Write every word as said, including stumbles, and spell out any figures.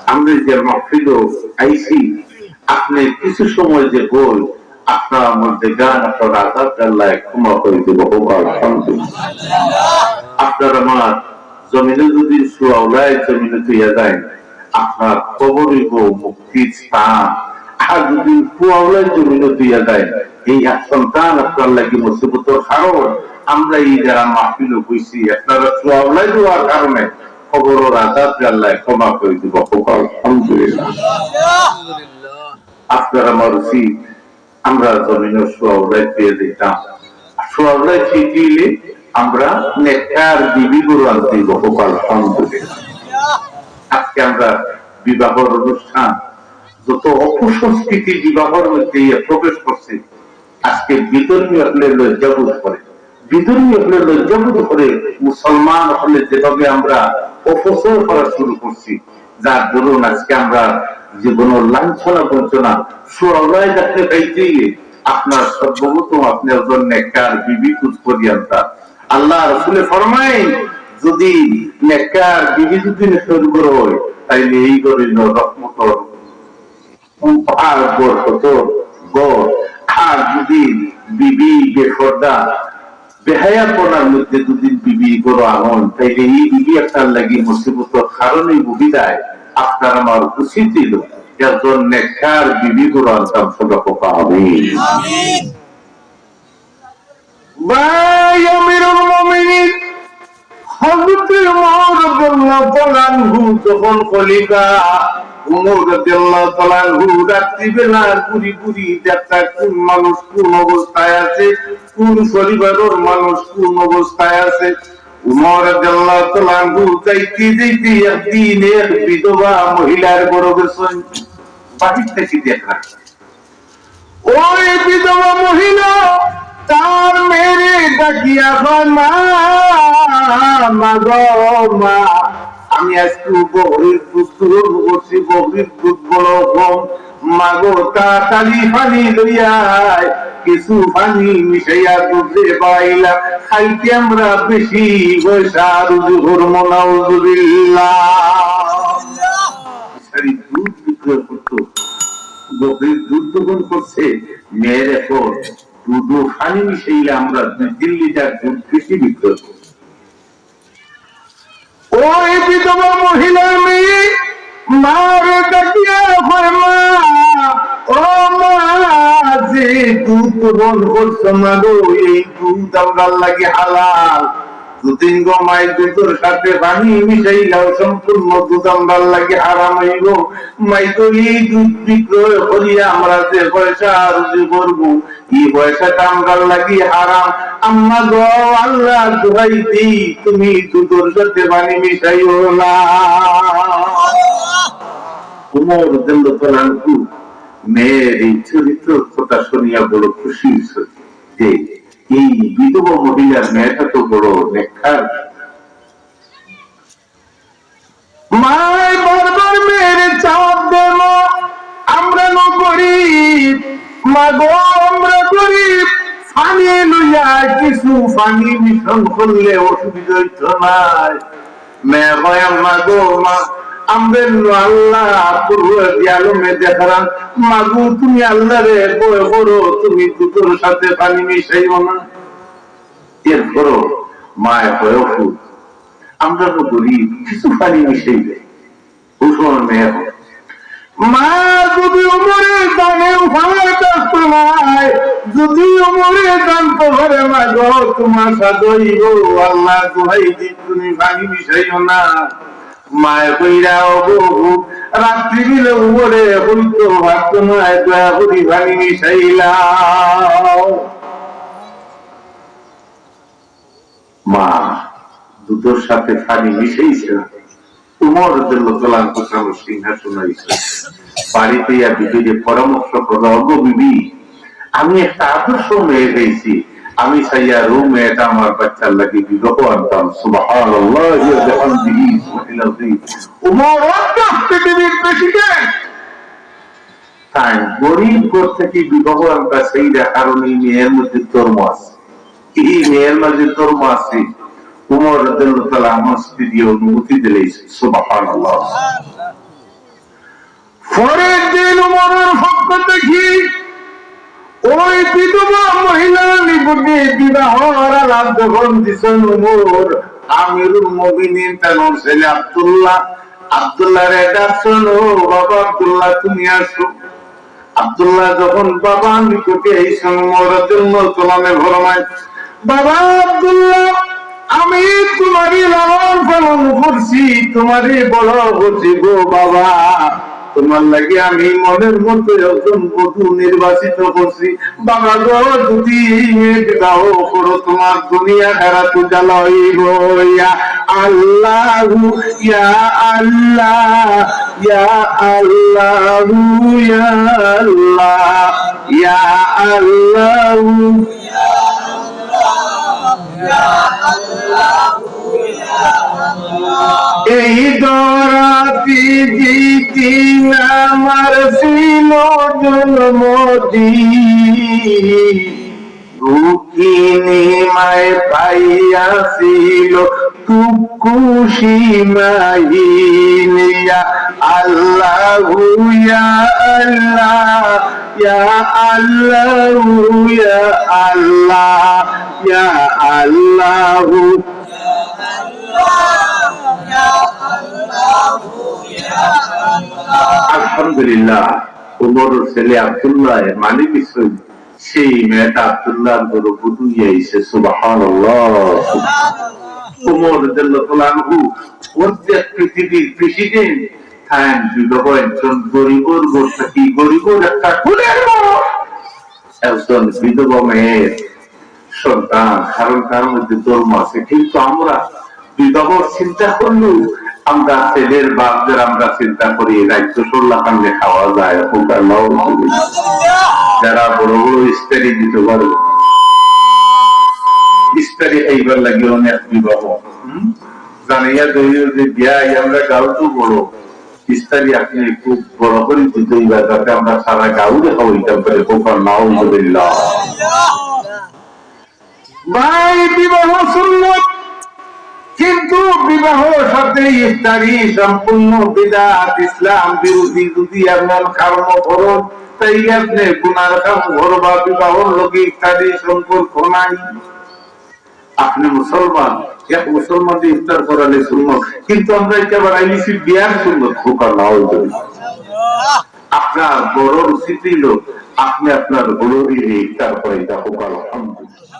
আমরা যে মাহফিলো আইছি, আপনে কিছু সময় যে গই, আপনার মধ্যে গান, আপনার আজাদ আল্লাহ ক্ষমা করে দিব। ও আলহামদুলিল্লাহ। আপনার আমার জমিনে যদি সুয়াউলায় জমিনে তুইয়া যায়, আপনার কবরই গো মুক্তির স্থান। আর যদি সুয়াউলায় জমিনে তুইয়া যায়, এই এক সন্তান আপনার লাগি মুসিবতর কারণ। আমরা এই যারা মাহফিলো বইছি, আপনারা সুয়াউলায় দেওয়ার কারণে কবরর আজাদ আল্লাহ ক্ষমা করে দিব। ও আলহামদুলিল্লাহ। আপনার আমার উচিত আমরা জমিনে সুয়াউলায় পেয়ে দিতাম। সুয়াউলায় পেয়ে দিলে আমরা নেককার বিবি গরু আনতে দিব। ও আলহামদুলিল্লাহ। আজকে আমরা বিবাহর অনুষ্ঠান, যত অপসংস্কৃতি বিবাহর মধ্যে ইয়ে প্রবেশ করছে, আজকে বিধর্মী হকলে লজ্জাবোধ করে, বিধর্মী হকলে লজ্জাবোধ করে, মুসলমান হকলে যেভাবে আমরা অপচয় করা শুরু করছি, যার দরুন আজকে আমরা জীবনের লাঞ্ছনা বঞ্চনা সুয়াউলায় যাতে পাইতে গিয়ে আপনার সর্বপ্রথম আপনি একজন নেককার বিবি খুঁজ করি আনতা। আল্লাহ রসুলে ফরমায়, যদি নেককার বিবি যদি নষ্ট করে হয়, তাইলে এই ঘরে রহমতর আর বরকতর ঘর। আর যদি বিবি বেপর্দা, বেহায়াপনার মধ্যে যদি বিবি ঘরো আনন, তাইলে এই বিবি আপনার লাগি মুসিবতর কারণে বুঝি যায়। আপনার আমার উচিত ছিল একজন নেককার বিবি ঘরো আনতাম। সদা কথা হবে। ভাই আমিরুল মুমিনিন হযরত উমর রাদিয়াল্লাহু তাআলা আনহু যখন খলিফা, উমর রাদিয়াল্লাহু তাআলা আনহু রাত্রিবেলা ঘুরি ঘুরি দেখতা কোন মানুষ কোন অবস্থায় আছে, কোন পরিবারের মানুষ কোন অবস্থায় আছে। উমর রাদিয়াল্লাহু তাআলা আনহু যাইতে যাইতে একদিন এক বিধবা মহিলার ঘরো গেছেন, বাহির থাকি দেখরা। ওই বিধবা মহিলা তার মেয়েরে ডাকিয়া কয়, "মা, মা গো মা, আমি আজকে বকরির দুধ দোহন করছি, বকরির দুধ বড় কম। মা গো, তাড়াতাড়ি পানি লইয়া আয়, কিছু পানি মিশাইয়া দুধে বাড়াইলা, খাইতে আমরা বেশি পয়সা রুজি করবো।" নাউজুবিল্লাহ। দুধ বিক্রয় করতো, বকরির দুধ দোহন করছে, মেয়ের এখন দুধ ও পানি মিশাইলে আমরা দুই তিন লিটার দুধ বেশি বিক্রয় করব। ওই বিধবা মহিলার মেয়ে মার ডাকিয়া কয়, "মা, ও মা, যে দুধ দোহন করছো মা গো, এই দুধ আমরার লাগি হালাল।" দুদিন গো মাই দুধর সাথে পানি মিশাইলাও, সম্পূর্ণ দুধ আমরার লাগি হারাম অইবো। মাই গো, এই দুধ বিক্রয় করিয়া আমরা যে পয়সা রুজি করবো, এই পয়সাটা আমরার লাগি হারাম। আম্মা গো, আল্লার দোহাই দি, তুমি দুধর সাথে পানি মিশাইও না। উমর রাদিয়াল্লাহু তাআলা আনহু মেয়ের এই চরিত্রর কথা শুনিয়া বড় খুশি হইছে যে এই বিধবা মহিলার মেয়েটা তো বড় নেককার। মায় বারবার মেয়েরে চাপ দেন, "আমরা নু গরিব, মা গো, আমরা গরিব, পানি লইয়া কিছু পানি মিশন করলে অসুবিধা হইতো নায়।" মেয়ে কয়, "মা গো, মা, আমরা নু আল্লাহ পুরো আলমে দেখরাম, মা গো, তুমি আল্লাহরে ভয় করো, তুমি দুধর সাথে পানি মিশাইও না।" এরপরও মায় কয়, "ও পুত, আমরা তো গরিব, কিছু পানি মিশাই দেয়।" হুসন মেয়ে কয়, "মা, যদি উমরে জানে, উপায় থাকতো নায়, যদি উমরে জানতো পারে, মা গো, তোমার সাথে হইব, আল্লাহ দোহাই দি, তুমি পানি মিশাইও না।" মায় কইরা, "ও গো, রাত্রি বিলে উমরে হইতো পারতো নায়, দয়া করি পানি মিশাইলাও।" মা দুধর সাথে পানি মিশাইছে না। উমর রাদিয়াল্লাহু তাআলা আনহু তার সিংহাসন আইছে। বাড়িতে ইয়া বিবিরে পরামর্শ করলো, "ওগো বিবি, আমি একটা আদর্শ মেয়ে পেয়েছি, আমি চাই আর ও মেয়েটা আমার বাচ্চার লাগি বিবাহ আনতাম।" সুবহানাল্লাহি ওয়া বিহামদিহি, সুবহানাল্লাহি। উমর অর্থাৎ পৃথিবীর প্রেসিডেন্ট। তাই গরিব ঘর থেকে বিবাহ আনতা, সেই কারণে এই মেয়ের মধ্যে ধর্ম আছে। এই মেয়ের মাঝে ধর্ম আছে। উমর রাদিয়াল্লাহু তাআলা আনহু স্ত্রী অনুমতি দিলে, সুবহানাল্লাহ। এই বিবাহর আলাপ যখন দিছইন উমর, আমিরুল মুমিনিন তান ছেলে আব্দুল্লাহ, আব্দুল্লাহরে ডাকছইন, "ও বাবা আব্দুল্লাহ, তুমি আসো।" আব্দুল্লাহ যখন বাবার নিকটে আইছইন, উমর রাদিয়াল্লাহু তাআলা আনহু ফরমাইন, "বাবা আব্দুল্লাহ, আমি তুমারে লালন পালন করছি, তুমারে বড় করছি গো বাবা। তুমার লাগি আমি মনের মধ্যে একজন বধূ নির্বাচিত করছি। বাবা গো, যদি এই মেয়ে বিবাহ করো, তুমার দুনিয়া খারাপ উজালা অইবো।" ইয়া আল্লাহু, ইয়া আল্লাহ, ইয়া আল্লাহু, ইয়া আল্লাহ, ইয়া আল্লাহু। এই ধরাতে যেদিন আমার ছিল জন্মদিন, দুঃখিনী মায় পাইয়াছিল খুব খুশি মাহিন। ইয়া আল্লাহু, ইয়া আল্লাহ, ইয়া আল্লাহু, ইয়া আল্লাহ, ইয়া আল্লাহু। আলহামদুলিল্লাহ, উমরর ছেলে আব্দুল্লাহ মানি নিছইন, সেই মেয়েটা আব্দুল্লাহর ঘরো বধূ অইয়া আইছে। সুবহানাল্লাহ। উমর রাদিয়াল্লাহু তাআলা আনহু অর্ধেক পৃথিবীর প্রেসিডেন্ট, তাইন বিবাহ একজন গরিবর ঘর থাকি, গরিবর একটা কুলের ঘর, একজন বিধবা মেয়ের সন্তান, কারণ তার মধ্যে ধর্ম আছে। কিন্তু আমরা বিবাহর চিন্তা করলেও আমরা ছেলের বাপদের আমরা চিন্তা করি, রাইত সরলা কান্দে খাওয়া যায়, এখন তার নাও। যারা বড় বড় ইফতারি দিতে পারবে, ইফতারি খাইবার লাগি অনেক বিবাহ, হুম? জানাইয়া দইও যে বিয়াই আমরা গাঁও তো বড়, ইফতারি আপনি খুব বড় করি দিতে হইবা, যাতে আমরা সারা গাঁওরে খাওয়াইতাম পারি। খুব নাউজুবিল্লাহ। ভাই, বিবাহ সুন্নত, কিন্তু বিবাহর সাথে ইফতারি সম্পূর্ণ বিদআত, ইসলাম বিরোধী। যদি আপনার কর্ম করো, তাই আপনি গুনার কাম করবা। বিবাহর লগে ইফতারি সম্পর্ক নাই। আপনি মুসলমান, এক মুসলমানরে ইফতার করালে সুন্নত, কিন্তু আমরা এটা বানাই নিছি বিয়ার সুন্নত। খুব নাউজুবিল্লাহ। আপনার বড়র উচিত হইল আপনি আপনার বড়রে ইফতার করাইতা। খুব আলহামদুলিল্লাহ।